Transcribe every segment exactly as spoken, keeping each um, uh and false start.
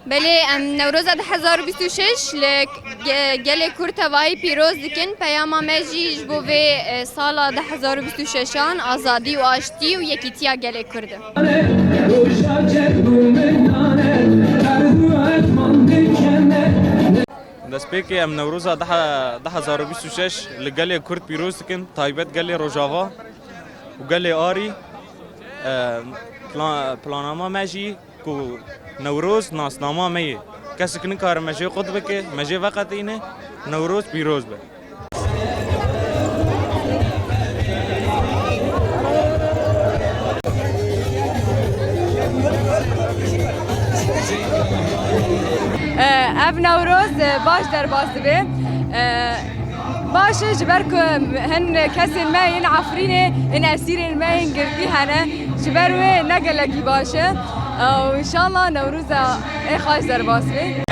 Belê, em Newroza du hezar û bîst û şeş li ge-, gelê Kurd tevahî pîroz dikin. Peyama me jî ji bo vê, e, sala du hezar û bîst û şeşan azadî û aştî û yekîtiya gelê Kurd e. Destpêkê em Newroza du hezar û bîst û şeş li gelê Kurd pîroz dikin, taybet gelê Rojava û gelê Arî. E, plan-, planama me jî ku Newroz nasnama me ye. Kesek nikare mejê qut bike, mejê veqetîne, Newroz pîroz be. Ev Newroz, e, baş derbas dibe. E, baş e, ji ber ku hin kesên me yên Efrînê, hin esîrên me yên girtî hene. Ji ber wê ne gelekî baş e. Ew, înşallah Newroza ê xweş derbas be.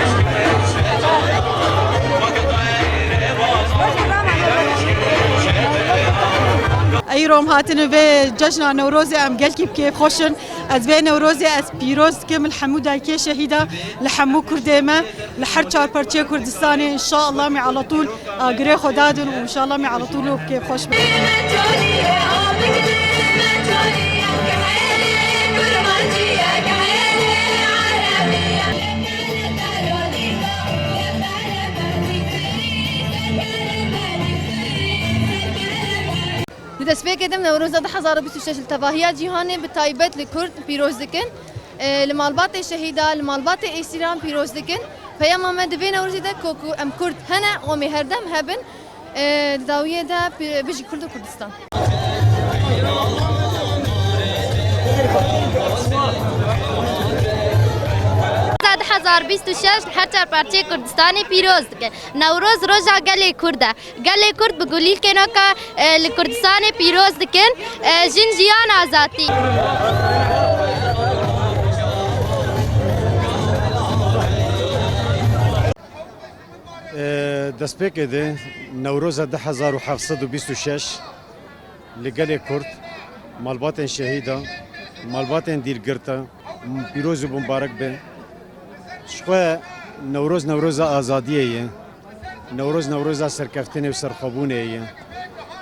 Îro em hatine vê cejna Newrozê, em gelkî bi kêfxweş in. Ez vê Newrozê ez pîroz dikim li hemû dayikê şehîda, li hemû Kurdê me, li her çar parçeyê Kurdistanê. Înşallah me alatûl, a, girê xwe dadin û înşallah me alatûl û kêfxweş bin. Di destpêkê de Newroza du hezar û bîst û şeş li tevahiya cîhanê bi taybet li Kurd pîroz dikin. E, li malbatê şehîda, li malbatê êsîran pîroz dikin. Peyama me di vê Newrozê de ku, ku em Kurd hene û em ê herdem hebin. E, di dawiyê de pî-, bijî Kurd û Kurdistan. Du hezar bîst û şeş her çar parçeyê Kurdistanê pîroz dikin. Newroz roja gelê Kurd e. Gelê Kurd bi gulîlkên weke, e, li Kurdistanê pîroz dikin, e, jin, jiyan, azadî. E, destpêkê de Newroza du hezar û heft sed û bîst û şeş li gelê Kurd, malbatên şehîda, malbatên dîlgirta, pîroz û mimbarek be. Ji xwe Newroz, Newroza azadiyê ye. Newroz, Newroza serkeftinê û serxwebûnê ye.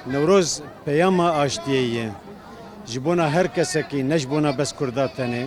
Newroz peyama aştiyê ye. Ji bona her kesekî, ne ji bona bes Kurda tenê.